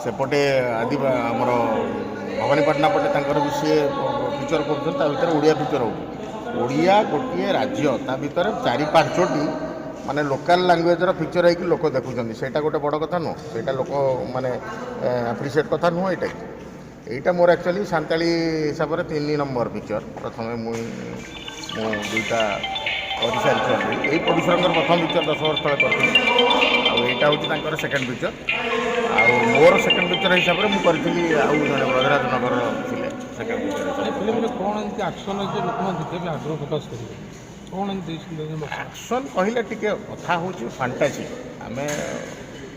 ସେପଟେ ଆଦି ଆମର ଭବାନୀପାଟଣା ପଟେ ତାଙ୍କର ବି ସିଏ ପିକ୍ଚର କରୁଛନ୍ତି। ତା ଭିତରେ ଓଡ଼ିଆ ପିକ୍ଚର ହେଉଛି। ଓଡ଼ିଆ ଗୋଟିଏ ରାଜ୍ୟ, ତା ଭିତରେ ଚାରି ପାଞ୍ଚଟି ମାନେ ଲୋକାଲ୍ ଲାଙ୍ଗୁଏଜର ପିକ୍ଚର ହେଇକି ଲୋକ ଦେଖୁଛନ୍ତି। ସେଇଟା ଗୋଟେ ବଡ଼ କଥା ନୁହଁ? ସେଇଟା ଲୋକ ମାନେ ଆପ୍ରିସିଏଟ୍ କଥା ନୁହଁ ଏଇଟା? ଏଇଟା ମୋର ଆକ୍ଚୁଆଲି ସାନ୍ତାଳୀ ହିସାବରେ 3 ନମ୍ବର ପିକ୍ଚର। ପ୍ରଥମେ ମୁଁ ମୁଁ ଦୁଇଟା କରିସାରିଛି ଅଲରେଡ଼ି। ଏଇ ପ୍ରଡ୍ୟୁସରଙ୍କର ପ୍ରଥମ ପିକ୍ଚର 10 ବର୍ଷ ତଳେ କରିଥିଲି ଆଉ ଏଇଟା ହେଉଛି ତାଙ୍କର ସେକେଣ୍ଡ ପିକ୍ଚର। ଆଉ ମୋର ସେକେଣ୍ଡ ପିକ୍ଚର ହିସାବରେ ମୁଁ କରିଥିଲି, ଆଉ ଜଣେ ବ୍ରଜରାଜ ନଗର ଥିଲେ ସେକେଣ୍ଡ ପିକ୍ଚର ଏ ହିସାବରେ। ଫିଲ୍ମରେ କ'ଣ ଏମିତି ଆକ୍ସନ୍ ଅଛି ଯେ ଲୋକମାନେ ଦେଖିବା ପାଇଁ ଆଗ୍ରହ ପ୍ରକାଶ କରିବେ? କ'ଣ ଏମିତି ଦେଇଛନ୍ତି ମସଲା? ଆକ୍ସନ୍ କହିଲେ ଟିକେ କଥା ହେଉଛି ଫାଣ୍ଟାସି। ଆମେ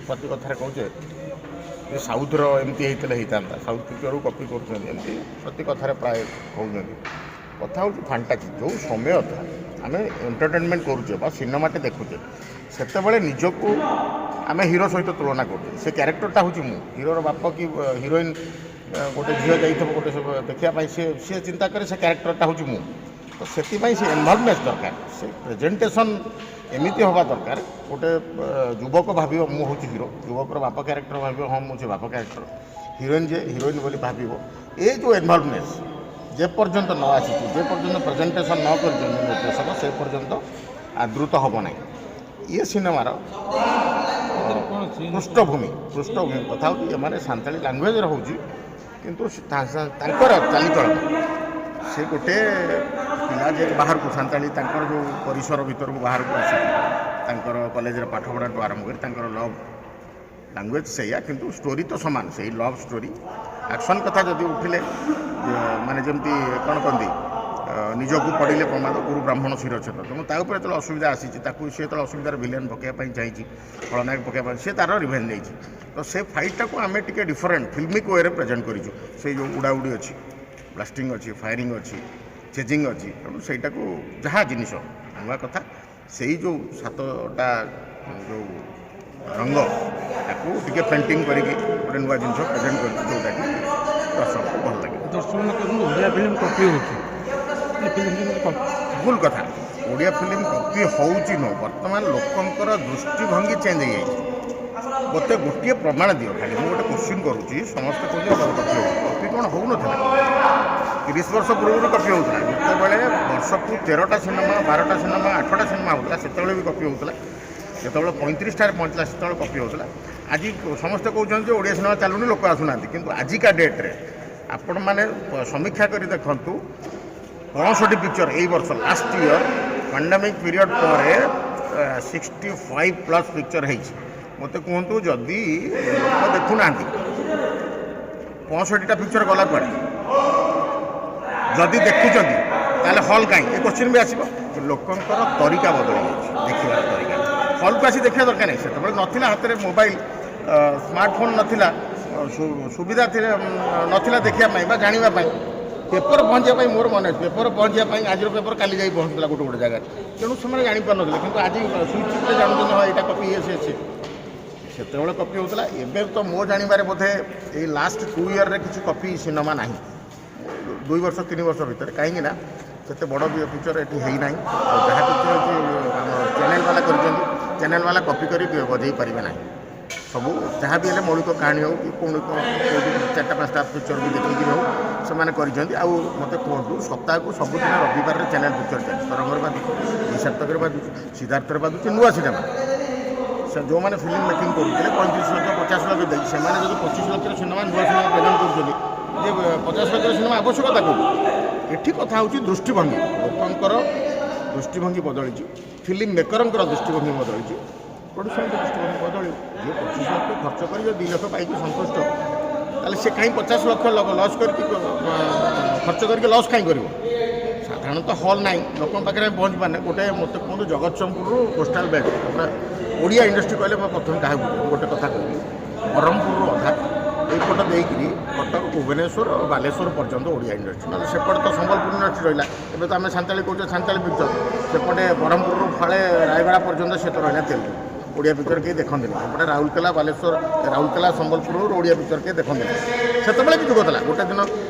ପ୍ରତି କଥାରେ କହୁଛେ ଯେ ସାଉଥର ଏମିତି ହେଇଥିଲେ ହେଇଥାନ୍ତା, ସାଉଥ୍ ପିକ୍ଚରକୁ କପି କରୁଛନ୍ତି, ଏମିତି ପ୍ରତି କଥାରେ ପ୍ରାୟ କହୁଛନ୍ତି। କଥା ହେଉଛି ଫାଣ୍ଟାସି। ଯେଉଁ ସମୟଟା ଆମେ ଏଣ୍ଟରଟେନମେଣ୍ଟ କରୁଛେ ବା ସିନେମାଟେ ଦେଖୁଛେ, ସେତେବେଳେ ନିଜକୁ ଆମେ ହିରୋ ସହିତ ତୁଳନା କରୁଛେ। ସେ କ୍ୟାରେକ୍ଟରଟା ହେଉଛି ମୁଁ, ହିରୋର ବାପ କି ହିରୋଇନ୍। ଗୋଟେ ଝିଅ ଯାଇଥିବ ଗୋଟେ ସବୁ ଦେଖିବା ପାଇଁ, ସିଏ ସିଏ ଚିନ୍ତା କରେ ସେ କ୍ୟାରେକ୍ଟରଟା ହେଉଛି ମୁଁ। ତ ସେଥିପାଇଁ ସେ ଏନଭଲଭନେସ୍ ଦରକାର, ସେ ପ୍ରେଜେଣ୍ଟେସନ୍ ଏମିତି ହେବା ଦରକାର। ଗୋଟେ ଯୁବକ ଭାବିବ ମୁଁ ହେଉଛି ହିରୋ, ଯୁବକର ବାପ କ୍ୟାରେକ୍ଟର ଭାବିବ ହଁ, ମୁଁ ସେ ବାପ କ୍ୟାରେକ୍ଟର, ହିରୋଇନ୍ ଯେ ହିରୋଇନ୍ ବୋଲି ଭାବିବ। ଏ ଯେଉଁ ଏନଭଲଭନେସ୍ ଯେ ପର୍ଯ୍ୟନ୍ତ ନ ଆସିଛି, ଯେ ପର୍ଯ୍ୟନ୍ତ ପ୍ରେଜେଣ୍ଟେସନ୍ ନ କରିଛନ୍ତି ନିର୍ଦ୍ଦେଶକ, ସେ ପର୍ଯ୍ୟନ୍ତ ଆଦୃତ ହେବ ନାହିଁ ଇଏ ସିନେମାର। ଏଥିରେ କ'ଣ ସିନ୍? ପୃଷ୍ଠଭୂମି କଥା ହେଉଛି ଏମାନେ ସାନ୍ତାଳୀ ଲାଙ୍ଗୁଏଜରେ ହେଉଛି, କିନ୍ତୁ ତାଙ୍କର ଚାଲିଚଳନ, ସେ ଗୋଟେ ପିଲା ଯେ ବାହାରକୁ ସାନ୍ତାଳୀ ତାଙ୍କର ଯେଉଁ ପରିସର ଭିତରକୁ ବାହାରକୁ ଆସିକି ତାଙ୍କର କଲେଜରେ ପାଠପଢ଼ାଠୁ ଆରମ୍ଭ କରି ତାଙ୍କର ଲଭ୍ ଲାଙ୍ଗୁଏଜ ସେଇଆ, କିନ୍ତୁ ଷ୍ଟୋରି ତ ସମାନ, ସେଇ ଲଭ୍ ଷ୍ଟୋରି। ଆକ୍ସନ୍ କଥା ଯଦି ଉଠିଲେ ଯେ, ମାନେ ଯେମିତି କ'ଣ କହନ୍ତି, ନିଜକୁ ପଡ଼ିଲେ ପ୍ରମାଦ ଗୁରୁ ବ୍ରାହ୍ମଣ ଶିରଚ୍ଛେଦ। ତେଣୁ ତା ଉପରେ ଯେତେବେଳେ ଅସୁବିଧା ଆସିଛି ତାକୁ, ସେ ଯେତେବେଳେ ଅସୁବିଧାରେ ଭିଲେନ୍ ପକାଇବା ପାଇଁ ଚାହିଁଛି, ଖଳନାୟକ ପକାଇବା ପାଇଁ, ସେ ତାର ରିଭେଞ୍ଜ ନେଇଛି। ତ ସେ ଫାଇଟ୍ଟାକୁ ଆମେ ଟିକେ ଡିଫରେଣ୍ଟ ଫିଲ୍ମିକ୍ ୱେରେ ପ୍ରେଜେଣ୍ଟ କରିଛୁ। ସେଇ ଯେଉଁ ଉଡ଼ାଉଡ଼ି ଅଛି, ବ୍ଲାଷ୍ଟିଂ ଅଛି, ଫାୟାରିଂ ଅଛି, ଚେଜିଂ ଅଛି। ତେଣୁ ସେଇଟାକୁ ଯାହା ଜିନିଷ ନୂଆ କଥା, ସେଇ ଯେଉଁ ସାତଟା ଯେଉଁ ରଙ୍ଗ, ତାକୁ ଟିକେ ପେଣ୍ଟିଂ କରିକି ଗୋଟେ ନୂଆ ଜିନିଷ ପ୍ରେଜେଣ୍ଟ କରିଛୁ, ଯେଉଁଟାକି ଦର୍ଶକକୁ ଭଲ ଲାଗିବ। ଦର୍ଶକମାନେ କହୁଛନ୍ତି ଓଡ଼ିଆ ଫିଲ୍ମ କପି ହେଉଛି। ଏ ଫିଲ୍ମ କେମିତି କପି? ଭୁଲ କଥା। ଓଡ଼ିଆ ଫିଲ୍ମ କପି ହେଉଛି ନୁହଁ, ବର୍ତ୍ତମାନ ଲୋକଙ୍କର ଦୃଷ୍ଟିଭଙ୍ଗୀ ଚେଞ୍ଜ ହେଇଯାଇଛି। ମୋତେ ଗୋଟିଏ ପ୍ରମାଣ ଦିଅ ଖାଲି। ମୁଁ ଗୋଟେ କୋଶ୍ଚିନ୍ କରୁଛି। ସମସ୍ତେ କହୁଛନ୍ତି କପି ହେଉଛି। କପି କ'ଣ ହେଉନଥିଲା? 30 ବର୍ଷ ପୂର୍ବରୁ କପି ହେଉଥିଲା। ଯେତେବେଳେ ବର୍ଷକୁ 13ଟା ସିନେମା, 12ଟା ସିନେମା, 8ଟା ସିନେମା ହେଉଥିଲା, ସେତେବେଳେ ବି କପି ହେଉଥିଲା। ଯେତେବେଳେ 35ଟାରେ ପହଞ୍ଚିଲା, ସେତେବେଳେ କପି ହେଉଥିଲା। ଆଜି ସମସ୍ତେ କହୁଛନ୍ତି ଯେ ଓଡ଼ିଆ ସିନେମା ଚାଲୁନି, ଲୋକ ଆସୁନାହାନ୍ତି। କିନ୍ତୁ ଆଜିକା ଡେଟ୍ରେ ଆପଣମାନେ ସମୀକ୍ଷା କରି ଦେଖନ୍ତୁ, 65 ପିକ୍ଚର ଏଇ ବର୍ଷ, ଲାଷ୍ଟ ଇୟର ପାଣ୍ଡାମିକ୍ ପିରିୟଡ଼ ପରେ 65+ ପିକ୍ଚର ହେଇଛି। ମୋତେ କୁହନ୍ତୁ, ଯଦି ଲୋକ ଦେଖୁନାହାନ୍ତି, 65ଟା ପିକ୍ଚର ଗଲା କୁଆଡ଼େ? ଯଦି ଦେଖୁଛନ୍ତି, ତାହେଲେ ହଲ୍ କାହିଁ? ଏ କୋଶ୍ଚିନ୍ ବି ଆସିବ। ଲୋକଙ୍କର ତରିକା ବଦଳି ଯାଇଛି, ଦେଖିବାର ତରିକା। ହଲ୍କୁ ଆସି ଦେଖିବା ଦରକାର ନାହିଁ। ସେତେବେଳେ ନଥିଲା ହାତରେ ମୋବାଇଲ, ସ୍ମାର୍ଟଫୋନ୍ ନଥିଲା, ସୁବିଧା ଥିଲା ନଥିଲା ଦେଖିବା ପାଇଁ ବା ଜାଣିବା ପାଇଁ। ପେପର ପହଞ୍ଚିବା ପାଇଁ, ମୋର ମନେ ଅଛି, ପେପର ପହଞ୍ଚିବା ପାଇଁ ଆଜିର ପେପର କାଲି ଯାଇ ପହଞ୍ଚୁଥିଲା ଗୋଟେ ଗୋଟେ ଜାଗାରେ। ତେଣୁ ସେମାନେ ଜାଣିପାରୁନଥିଲେ। କିନ୍ତୁ ଆଜି ସୁଇଚ୍ ଚିପିଲେ ଜାଣୁଛନ୍ତି, ହଁ, ଏଇଟା କପି, ଇଏ ସେ। ସେତେବେଳେ କପି ହେଉଥିଲା। ଏବେ ତ ମୋ ଜାଣିବାରେ ବୋଧେ ଏଇ ଲାଷ୍ଟ 2 ଇୟର୍ରେ କିଛି କପି ସିନେମା ନାହିଁ, 2 ବର୍ଷ 3 ବର୍ଷ ଭିତରେ। କାହିଁକି ନା ସେତେ ବଡ଼ ପିକ୍ଚର ଏଠି ହେଇନାହିଁ। ଆଉ ଯାହା ପିକ୍ଚର ଅଛି, ଆମ ଚ୍ୟାନେଲ୍ ବାଲା କରିଛନ୍ତି। ଚ୍ୟାନେଲ୍ ବାଲା କପି କରି ବଜେଇ ପାରିବେ ନାହିଁ। ସବୁ ଯାହା ବି ହେଲେ ମୌଳିକ କାହାଣୀ ହେଉ କି କେଉଁଠି ଚାରିଟା ପାଞ୍ଚଟା ପିକ୍ଚର ବି ଦେଖିକିରି ହେଉ, ସେମାନେ କରିଛନ୍ତି। ଆଉ ମୋତେ କୁହନ୍ତୁ, ସପ୍ତାହକୁ ସବୁଦିନ ରବିବାରରେ ଚ୍ୟାନେଲ୍ ପିକ୍ଚର ଚାଲିଛି। ତରଙ୍ଗରେ ବାଜୁଛି, ସାର୍ଥକରେ ବାଜୁଛି, ସିଦ୍ଧାର୍ଥରେ ବାଜୁଛି ନୂଆ ସିନେମା। ସେ ଯେଉଁମାନେ ଫିଲ୍ମ ମେକିଂ କରୁଥିଲେ 35 ଲକ୍ଷ, 50 ଲକ୍ଷ ଦେଇକି, ସେମାନେ ଯଦି 25 ଲକ୍ଷର ସିନେମା, ନୂଆ ସିନେମା ପ୍ରେଜେଣ୍ଟ କରୁଛନ୍ତି ଯେ 50 ଲକ୍ଷର ସିନେମା ଆବଶ୍ୟକତା କେଉଁଠି? ଏଠି କଥା ହେଉଛି ଦୃଷ୍ଟିଭଙ୍ଗୀ। ଲୋକଙ୍କର ଦୃଷ୍ଟିଭଙ୍ଗୀ ବଦଳିଛି, ଫିଲ୍ମ ମେକରଙ୍କର ଦୃଷ୍ଟିଭଙ୍ଗୀ ବଦଳିଛି, ପ୍ରଡ୍ୟୁସରଙ୍କ ଦୃଷ୍ଟିଭଙ୍ଗୀ ବଦଳିବ। ଯିଏ 25 ଲକ୍ଷ ଖର୍ଚ୍ଚ କରି ଯଦି 2 ଲକ୍ଷ ପାଇକି ସନ୍ତୁଷ୍ଟ, ତାହେଲେ ସେ କାହିଁ 50 ଲକ୍ଷ ଲସ୍ କରିକି, ଖର୍ଚ୍ଚ କରିକି ଲସ୍ କାହିଁ କରିବ? ସାଧାରଣତଃ ହଲ୍ ନାହିଁ, ଲୋକଙ୍କ ପାଖରେ ଆମେ ପହଞ୍ଚି ପାରୁନେ। ଗୋଟେ ମୋତେ କୁହନ୍ତୁ, ଜଗତସିଂହପୁରରୁ କୋଷ୍ଟାଲ ବେଲ୍ଟ ପୁରା ଓଡ଼ିଆ ଇଣ୍ଡଷ୍ଟ୍ରି କହିଲେ ମୁଁ ପ୍ରଥମେ କାହାକୁ ବୁଝିବି? ଗୋଟେ କଥା କହିବି, ବ୍ରହ୍ମପୁରରୁ ଅଧା ଏଇପଟ ଦେଇକିରି କଟକ, ଭୁବନେଶ୍ୱର, ବାଲେଶ୍ୱର ପର୍ଯ୍ୟନ୍ତ ଓଡ଼ିଆ ଇଣ୍ଡଷ୍ଟ୍ରି। ନହେଲେ ସେପଟେ ତ ସମ୍ବଲପୁର ଇଣ୍ଡଷ୍ଟ୍ରି ରହିଲା। ଏବେ ତ ଆମେ ସାନ୍ତାଳୀ କହୁଛେ, ସାନ୍ତାଳୀ ପିକ୍ଚର। ସେପଟେ ବ୍ରହ୍ମପୁରରୁ ଫାଳେ ରାୟଗଡ଼ା ପର୍ଯ୍ୟନ୍ତ ସେ ତ ରହିଲା ତେଲୁଗୁ। ଓଡ଼ିଆ ପିକ୍ଚର କେହି ଦେଖନ୍ତିନି ସେପଟେ। ରାଉରକେଲା, ବାଲେଶ୍ୱର, ରାଉରକେଲା, ସମ୍ବଲପୁରରୁ ଓଡ଼ିଆ ପିକ୍ଚର କେହି ଦେଖନ୍ତିନି। ସେତେବେଳେ ବି ଯୁଗ ଥିଲା, ଗୋଟେ ଦିନ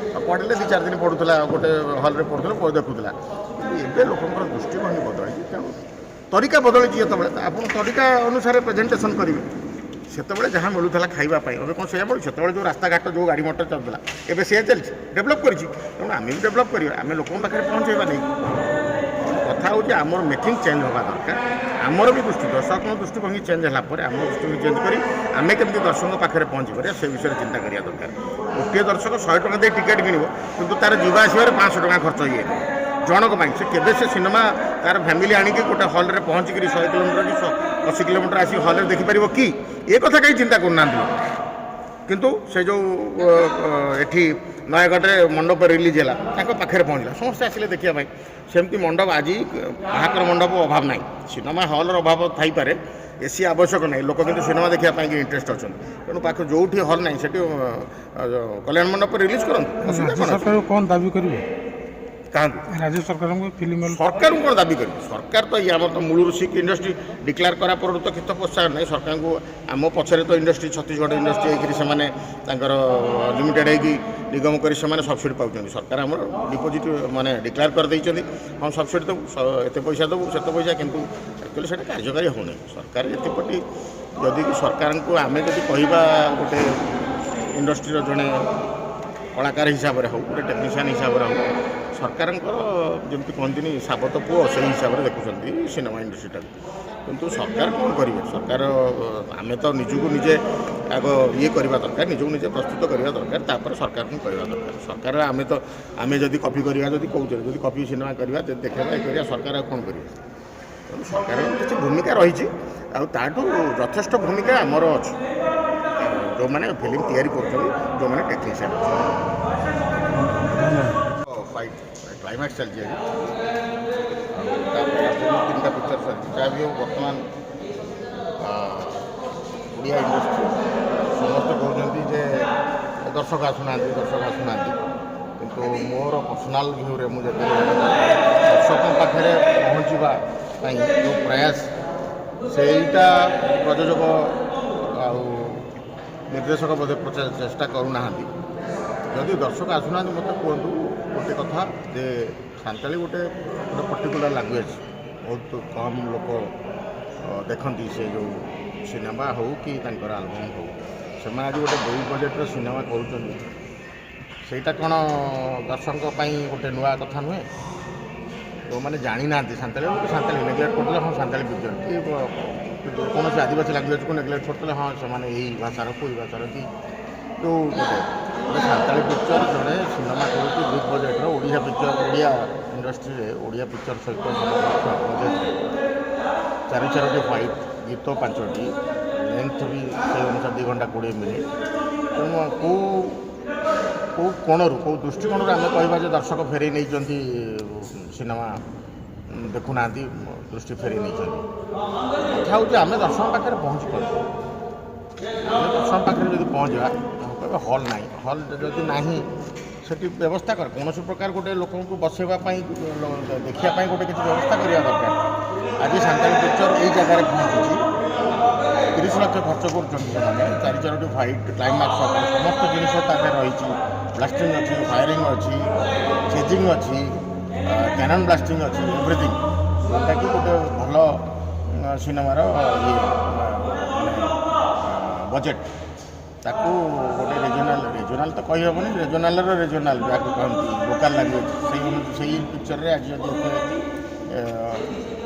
ପଡ଼ିଲେ ଦୁଇ ଚାରି ଦିନ ପଡ଼ୁଥିଲା, ଗୋଟେ ହଲ୍ରେ ପଡ଼ୁଥିଲା, ଦେଖୁଥିଲା। କିନ୍ତୁ ଏବେ ଲୋକଙ୍କର ଦୃଷ୍ଟିଭଙ୍ଗୀ ବଦଳିଛି। ତେଣୁ ତରିକା ବଦଳିଛି ଯେତେବେଳେ, ତ ଆପଣ ତରିକା ଅନୁସାରେ ପ୍ରେଜେଣ୍ଟେସନ୍ କରିବେ। ସେତେବେଳେ ଯାହା ମିଳୁଥିଲା ଖାଇବା ପାଇଁ, ଏବେ କ'ଣ ସେଇଆ ମିଳୁଛି? ସେତେବେଳେ ଯେଉଁ ରାସ୍ତାଘାଟ, ଯେଉଁ ଗାଡ଼ି ମଟର ଚାଲୁଥିଲା, ଏବେ ସେଇଆ ଚାଲିଛି? ଡେଭଲପ୍ କରିଛି। ତେଣୁ ଆମେ ବି ଡେଭଲପ୍ କରିବା, ଆମେ ଲୋକଙ୍କ ପାଖରେ ପହଞ୍ଚେଇବା ନେଇକି। କଥା ହେଉଛି, ଆମର ମେକିଂ ଚେଞ୍ଜ ହେବା ଦରକାର। ଆମର ବି ଦୃଷ୍ଟି, ଦର୍ଶକଙ୍କ ଦୃଷ୍ଟିଭଙ୍ଗୀ ଚେଞ୍ଜ ହେଲା ପରେ ଆମ ଦୃଷ୍ଟିଭଙ୍ଗୀ ଚେଞ୍ଜ କରି ଆମେ କେମିତି ଦର୍ଶକଙ୍କ ପାଖରେ ପହଞ୍ଚି ପାରିବା, ସେ ବିଷୟରେ ଚିନ୍ତା କରିବା ଦରକାର। ଗୋଟିଏ ଦର୍ଶକ 100 ଟଙ୍କା ଦେଇ ଟିକେଟ୍ କିଣିବ, କିନ୍ତୁ ତାର ଯିବା ଆସିବାରେ 500 ଟଙ୍କା ଖର୍ଚ୍ଚ ହେଇଯାଇଥିବ ଜଣଙ୍କ ପାଇଁ। ସେ କେବେ ସେ ସିନେମା ତାର ଫ୍ୟାମିଲି ଆଣିକି ଗୋଟେ ହଲ୍ରେ ପହଞ୍ଚିକିରି 100 କିଲୋମିଟର କି 80 କିଲୋମିଟର ଆସିକି ହଲ୍ରେ ଦେଖିପାରିବ କି? ଏ କଥା କାହିଁ ଚିନ୍ତା କରୁନାହାନ୍ତି ଲୋକ? କିନ୍ତୁ ସେ ଯେଉଁ ଏଠି ନୟାଗଡ଼ରେ ମଣ୍ଡପ ରିଲିଜ୍ ହେଲା, ତାଙ୍କ ପାଖରେ ପହଞ୍ଚିଲା, ସମସ୍ତେ ଆସିଲେ ଦେଖିବା ପାଇଁ। ସେମିତି ମଣ୍ଡପ, ଆଜି ବାହାଘର ମଣ୍ଡପ ଅଭାବ ନାହିଁ, ସିନେମା ହଲ୍ର ଅଭାବ ଥାଇପାରେ। ଏସି ଆବଶ୍ୟକ ନାହିଁ, ଲୋକ କିନ୍ତୁ ସିନେମା ଦେଖିବା ପାଇଁ ଇଣ୍ଟରେଷ୍ଟ ଅଛନ୍ତି। ତେଣୁ ପାଖ ଯେଉଁଠି ହଲ୍ ନାହିଁ, ସେଠି କଲ୍ୟାଣ ମଣ୍ଡପ ରିଲିଜ୍ କରନ୍ତୁ। ଅସୁବିଧା ରାଜ୍ୟ କ'ଣ ଅଛି? ସରକାରକୁ କ'ଣ ଦାବି କରିବେ? କାହାକୁ? ରାଜ୍ୟ ସରକାରଙ୍କୁ, ଫିଲ୍ମ ହଲ୍। ସରକାରଙ୍କୁ କ'ଣ ଦାବି କରିବେ? ସରକାର ତ ଇଏ ଆମର ତ ମୂଳରୁ ସିକ୍ ଇଣ୍ଡଷ୍ଟ୍ରି ଡିକ୍ଲେୟାର କରା ପରଠୁ ତ କିଛି ତ ପ୍ରୋତ୍ସାହନ ନାହିଁ ସରକାରଙ୍କୁ। ଆମ ପଛରେ ତ ଇଣ୍ଡଷ୍ଟ୍ରି, ଛତିଶଗଡ଼ ଇଣ୍ଡଷ୍ଟ୍ରି ହେଇକରି ସେମାନେ ତାଙ୍କର ଲିମିଟେଡ଼ ହେଇକି ନିଗମ କରି ସେମାନେ ସବସିଡ଼ି ପାଉଛନ୍ତି। ସରକାର ଆମର ଡିପୋଜିଟ୍ ମାନେ ଡିକ୍ଲେୟାର କରିଦେଇଛନ୍ତି, ହଁ, ସବସିଡ଼ି ଦେବୁ, ଏତେ ପଇସା ଦେବୁ, ସେତେ ପଇସା, କିନ୍ତୁ ଆକ୍ଚୁଆଲି ସେଇଟା କାର୍ଯ୍ୟକାରୀ ହେଉନି। ସରକାର ଏଥିପ୍ରତି ଯଦି ସରକାରଙ୍କୁ ଆମେ ଯଦି କହିବା, ଗୋଟେ ଇଣ୍ଡଷ୍ଟ୍ରିର ଜଣେ କଳାକାର ହିସାବରେ ହେଉ, ଗୋଟେ ଟେକ୍ନିସିଆନ୍ ହିସାବରେ ହେଉ, ସରକାରଙ୍କର ଯେମିତି କହନ୍ତିନି ସାବତ ପୁଅ, ସେଇ ହିସାବରେ ଦେଖୁଛନ୍ତି ସିନେମା ଇଣ୍ଡଷ୍ଟ୍ରିଟାକୁ। କିନ୍ତୁ ସରକାର କ'ଣ କରିବେ? ସରକାର, ଆମେ ତ ନିଜକୁ ନିଜେ ଆଗ ଇଏ କରିବା ଦରକାର, ନିଜକୁ ନିଜେ ପ୍ରସ୍ତୁତ କରିବା ଦରକାର, ତାପରେ ସରକାରଙ୍କୁ କହିବା ଦରକାର। ସରକାର, ଆମେ ତ ଆମେ ଯଦି କପି କରିବା, ଯଦି କହୁଛେ, ଯଦି କପି ସିନେମା କରିବା, ଯଦି ଦେଖେଇବା, ଇଏ କରିବା, ସରକାର ଆଉ କ'ଣ କରିବେ? ତେଣୁ ସରକାରଙ୍କ କିଛି ଭୂମିକା ରହିଛି, ଆଉ ତାଠୁ ଯଥେଷ୍ଟ ଭୂମିକା ଆମର ଅଛି, ଯେଉଁମାନେ ଫିଲ୍ମ ତିଆରି କରୁଛନ୍ତି, ଯେଉଁମାନେ ଟେକ୍ନିସିଆନ୍ ଅଛନ୍ତି। ଧନ୍ୟବାଦ। ଫାଇଟ୍ କ୍ଲାଇମାକ୍ସ ଚାଲିଛି ଆଜି, ଆଉ ତାପରେ ପୂର୍ବରୁ ତିନିଟା ପିକ୍ଚର ସରିଛି। ଯାହା ବି ହଉ, ବର୍ତ୍ତମାନ ଓଡ଼ିଆ ଇଣ୍ଡଷ୍ଟ୍ରି ସମସ୍ତେ କହୁଛନ୍ତି ଯେ ଦର୍ଶକ ଆସୁନାହାନ୍ତି, ଦର୍ଶକ ଆସୁନାହାନ୍ତି। କିନ୍ତୁ ମୋର ପର୍ସନାଲ୍ ଭ୍ୟୁରେ ମୁଁ ଯେତିକି, ଦର୍ଶକଙ୍କ ପାଖରେ ପହଞ୍ଚିବା ପାଇଁ ଯେଉଁ ପ୍ରୟାସ, ସେଇଟା ପ୍ରଯୋଜକ ଆଉ ନିର୍ଦ୍ଦେଶକ ବୋଧେ ଚେଷ୍ଟା କରୁନାହାନ୍ତି। ଯଦି ଦର୍ଶକ ଆସୁନାହାନ୍ତି, ମୋତେ କୁହନ୍ତୁ ଗୋଟେ କଥା ଯେ ସାନ୍ତାଳୀ ଗୋଟେ ଗୋଟେ ପର୍ଟିକୁଲାର ଲାଙ୍ଗୁଏଜ୍, ବହୁତ କମ୍ ଲୋକ ଦେଖନ୍ତି ସେ ଯେଉଁ ସିନେମା ହେଉ କି ତାଙ୍କର ଆଲବମ୍ ହେଉ। ସେମାନେ ଆଜି ଗୋଟେ ବିଗ୍ ବଜେଟ୍ର ସିନେମା କରୁଛନ୍ତି, ସେଇଟା କ'ଣ ଦର୍ଶକଙ୍କ ପାଇଁ ଗୋଟେ ନୂଆ କଥା ନୁହେଁ? ଯେଉଁମାନେ ଜାଣିନାହାନ୍ତି ସାନ୍ତାଳୀ ହଉ କି ସାନ୍ତାଳୀ ନେଗ୍ଲେକ୍ଟ କରୁଥିଲେ, ହଁ, ସାନ୍ତାଳୀ ପିକ୍ଚର କି କୌଣସି ଆଦିବାସୀ ଲାଙ୍ଗୁଏଜକୁ ନେଗ୍ଲେକ୍ଟ କରୁଥିଲେ, ହଁ, ସେମାନେ ଏଇ ଭାଷାର, କେଉଁ ଭାଷାର କି ଯେଉଁ ଗୋଟେ ଗୋଟେ ସାନ୍ତାଳୀ ପିକ୍ଚର ଜଣେ ସିନେମା କରୁଛି ବିଗ୍ ବଜେଟ୍ର, ଓଡ଼ିଆ ପିକ୍ଚର, ଓଡ଼ିଆ ଇଣ୍ଡଷ୍ଟ୍ରିରେ ଓଡ଼ିଆ ପିକ୍ଚର ସହିତ ବଜେଟ୍ରେ ଚାରି ଚାରୋଟି ଫାଇଟ୍, ଗୀତ ପାଞ୍ଚଟି, ଲେନ୍ଥ ବି ସେଇ ଅନୁସାରେ 2 ଘଣ୍ଟା 20 ମିନିଟ୍। ତେଣୁ କେଉଁ କେଉଁ କୋଣରୁ, କେଉଁ ଦୃଷ୍ଟିକୋଣରୁ ଆମେ କହିବା ଯେ ଦର୍ଶକ ଫେରେଇ ନେଇଛନ୍ତି, ସିନେମା ଦେଖୁନାହାନ୍ତି, ଦୃଷ୍ଟି ଫେରେଇ ନେଇଛନ୍ତି? କଥା ହେଉଛି, ଆମେ ଦର୍ଶକ ପାଖରେ ପହଞ୍ଚି ପାରୁଛୁ? ଆମେ ଦର୍ଶକ ପାଖରେ ଯଦି ପହଞ୍ଚିବା, କହିବେ ହଲ୍ ନାହିଁ। ହଲ୍ ଯଦି ନାହିଁ, ସେଠି ବ୍ୟବସ୍ଥା କର। କୌଣସି ପ୍ରକାର ଗୋଟେ ଲୋକଙ୍କୁ ବସେଇବା ପାଇଁ, ଦେଖିବା ପାଇଁ ଗୋଟେ କିଛି ବ୍ୟବସ୍ଥା କରିବା ଦରକାର। ଆଜି ସାନ୍ତାଳୀ ପିକ୍ଚର ଏଇ ଜାଗାରେ ପହଞ୍ଚିଛି, 30 ଲକ୍ଷ ଖର୍ଚ୍ଚ କରୁଛନ୍ତି ସେମାନେ, ଚାରି ଚାରୋଟି ଫାଇଟ୍, କ୍ଲାଇମାକ୍ସ, ସମସ୍ତ ଜିନିଷ ତା ଦେହରେ ରହିଛି। ବ୍ଲାଷ୍ଟିଂ ଅଛି, ଫାୟାରିଂ ଅଛି, ଚେଜିଂ ଅଛି, କ୍ୟାନନ୍ ବ୍ଲାଷ୍ଟିଂ ଅଛି, ଏଭ୍ରିଥିଙ୍ଗ, ଯେଉଁଟାକି ଗୋଟେ ଭଲ ସିନେମାର ଇଏ ମାନେ ବଜେଟ୍। ତାକୁ ଗୋଟେ ରିଜନାଲ୍, ରିଜନାଲ୍ ତ କହିହେବନି, ରିଜନାଲ୍ର ରିଜନାଲ୍ ଯାହାକୁ କହନ୍ତି ଲୋକାଲ୍ ଲାଙ୍ଗୁଏଜ୍, ସେଇ ସେଇ ପିକ୍ଚରରେ ଆଜି ଯଦି ଏତେ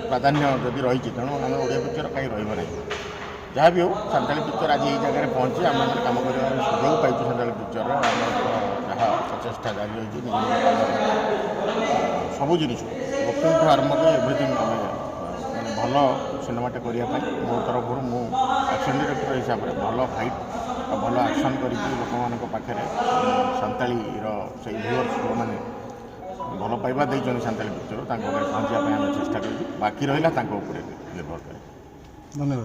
ପ୍ରାଧାନ୍ୟ ଯଦି ରହିଛି, ତେଣୁ ଆମେ ଓଡ଼ିଆ ପିକ୍ଚର କାହିଁ ରହିବ ନାହିଁ? ଯାହା ବି ହେଉ, ସାନ୍ତାଳୀ ପିକ୍ଚର ଆଜି ଏଇ ଜାଗାରେ ପହଞ୍ଚି ଆମେମାନେ କାମ କରିବାର ସୁଯୋଗ ପାଇଛୁ। ସାନ୍ତାଳୀ ପିକ୍ଚରର ଆମର ଯାହା ପ୍ରଚେଷ୍ଟା ଜାରି ରହିଛି, ନିଜ ନିଜ କାମରେ ସବୁ ଜିନିଷ ବୁକିଂଠୁ ଆରମ୍ଭ କରି ଏଭ୍ରିଥିଙ୍ଗ, ଆମେ ମାନେ ଭଲ ସିନେମାଟେ କରିବା ପାଇଁ ମୋ ତରଫରୁ ମୁଁ ଆକ୍ସନ୍ ଡିରେକ୍ଟର ହିସାବରେ ଭଲ ଫାଇଟ୍ ଆଉ ଭଲ ଆକ୍ସନ୍ କରିକି ଲୋକମାନଙ୍କ ପାଖରେ ସାନ୍ତାଳୀର ସେଇ ଭିଉଅର୍ସ ଯେଉଁମାନେ ଭଲ ପାଇବା ଦେଇଛନ୍ତି ସାନ୍ତାଳୀ ପିକ୍ଚର, ତାଙ୍କ ପାଖରେ ପହଞ୍ଚିବା ପାଇଁ ଆମେ ଚେଷ୍ଟା କରିଛୁ। ବାକି ରହିଲା ତାଙ୍କ ଉପରେ ନିର୍ଭର କରେ। ଧନ୍ୟବାଦ।